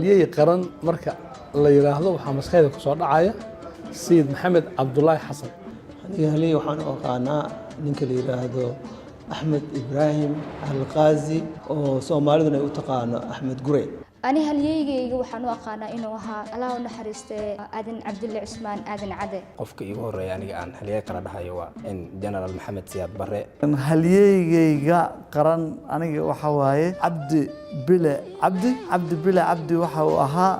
Halyey qaran marka la yidhaahdo, waxaa maskaxda ku soo dhacaya Sayid Maxamed Cabdulaahi Xasan. Aniga halyey waxaan u aqaanaa ninka la yidhaahdo Axmed Ibraahim Alqaazi, oo Soomaaliduna ay u taqaano Axmed Gurey. Ani halyeygayga waxaan u aqaanaa inuu ahaa, Allah u naxariistee, Aadan Cabdulle Cusmaan, Aadan Cade. Qofka iigu horreeya aniga aan halyey qaran dhahayo waa in General Maxamed Siyaad Barre. Halyeygayga qaran aniga waxa waaye Cabdi Bile Cabdi. Cabdi Bile Cabdi waxa uu ahaa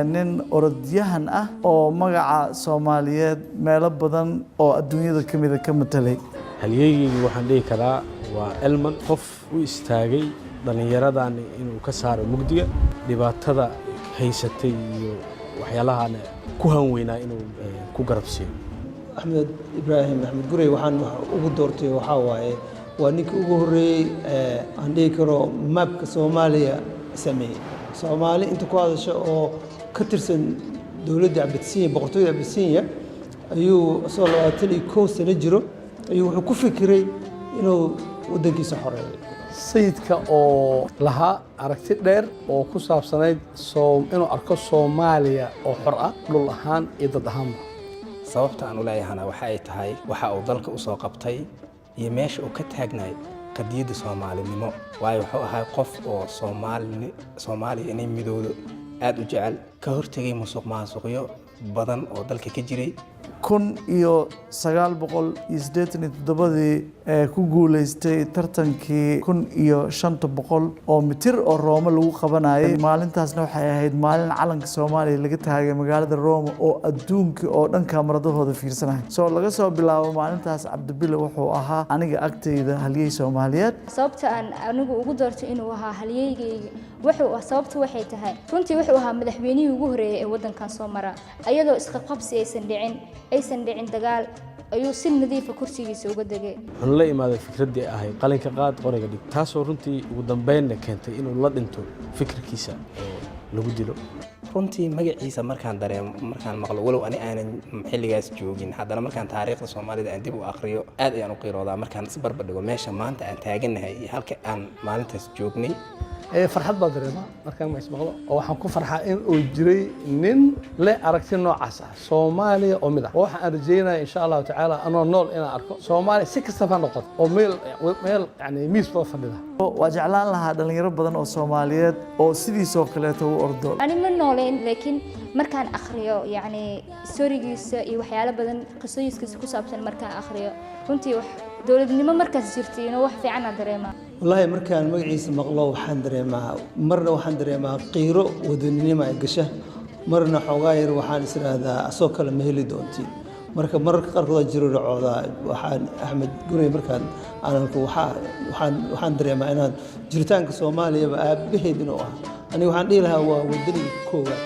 nin orodyahan ah oo magaca Soomaaliyeed meelo badan oo adduunyada ka mida ka matelay. Halyeygayga waxaan dhihi karaa waa Elman, qof u istaagay dhallinyaradan inuu ka saaro mugdiga dhibaatada haysatay iyo waxyaalahan ku hanweynaa inuu ku garab siiyo. Axmed Ibraahim Axmed Gurey waxaan wax ugu doortay waxaa waaye waa ninkii ugu horreeyey aan dhihi karo maabka Soomaaliya sameeyey, Soomaali inta ku hadasha oo ka tirsan dowladda Abisinya, boqortooyada Abisinya. Ayuu isagoo 21 sano jiro ayuu wuxuu ku fikiray inuu waddankiisa xoreeyo. Sayidka oo lahaa aragti dheer oo ku saabsanayd inuu arko Soomaaliya oo xor ah, dhul ahaan iyo dad ahaanba. Sababta aan u leeyahana waxa ay tahay waxa uu dalka u soo qabtay iyo meesha uu ka taagnaay qadiyadda Soomaalinimo, waayo wuxuu ahaa qof oo Soomaaliya inay midowdo aad u jecel, ka hortegay musuq maasuqyo badan oo dalka ka jiray. 1987-dii ee ku guuleystay tartankii 1500 oo mitir oo Roome lagu qabanayay. Maalintaasna waxay ahayd maalin calanka Soomaaliya laga taagay magaalada Rome oo adduunka oo dhan kamaradahooda fiirsanaya. Soo laga soo bilaabo maalintaas, Cabdibile wuxuu ahaa aniga agtayda halyey Soomaaliyeed. Sababta aan anigu ugu doortay inuu ahaa halyeygayga wuxuu sababtu waxay tahay, runtii wuxuu ahaa madaxweynihii ugu horreeyay ee waddankan soo mara ayadoo isqabqabsi aysan dhicin, aysan dhicin dagaal, ayuu si nadiifa kursigiisa uga degay. Wuxuuna la imaaday fikraddii ahayd qalinka qaad, qoriga dhig, taasoo runtii ugu dambeynna keentay inuu la dhinto fikirkiisa oo lagu dilo. Runtii magaciisa markaan dareemo, markaan maqlo, walow ani aanan xilligaas joogin, haddana markaan taariikhda Soomaalida aan dib u aqriyo, aad ayaan u qiiroodaa markaan isbarbar dhigo meesha maanta aan taagannahay iyo halka aan maalintaas joognay. Farxad baa dareemaa markaan magaciis maqlo, oo waxaan ku farxaa in uu jiray nin leh aragti noocaas ah, Soomaaliya oo mid ah. Oo waxaan rajeynaya, insha Allahu tacaala, anoo nool inaan arko Soomaaliya si kastaba ha noqoto oo meel yani miis wada fadhida. Waa jeclaan lahaa dhalinyaro badan oo Soomaaliyeed oo sidiisoo kaleeto u ordo. Ani ma nooleyn, laakiin markaan akhriyo yacni storigiisa iyo waxyaalo badan qisooyinkiisa ku saabsan markaan akhriyo, runtii wax dowladnimo markaas jirtay inuu wax fiican aan dareemaa. Wallaahi markaan magaciisa maqlo waxaan dareemaa, marna waxaan dareemaa qiiro wadaninimo ay gasha, marna xoogaa yar waxaan is idhaahdaa asoo kale ma heli doontiin. Marka mararka qaarkood jiro dhacoodaa waxaan Axmed Gurey markaan aan arko waxaan dareemaa inaan jiritaanka Soomaaliyaba aabbaheed inuu ahaa. Aniga waxaan dhihi lahaa waa wadaniga koowaad.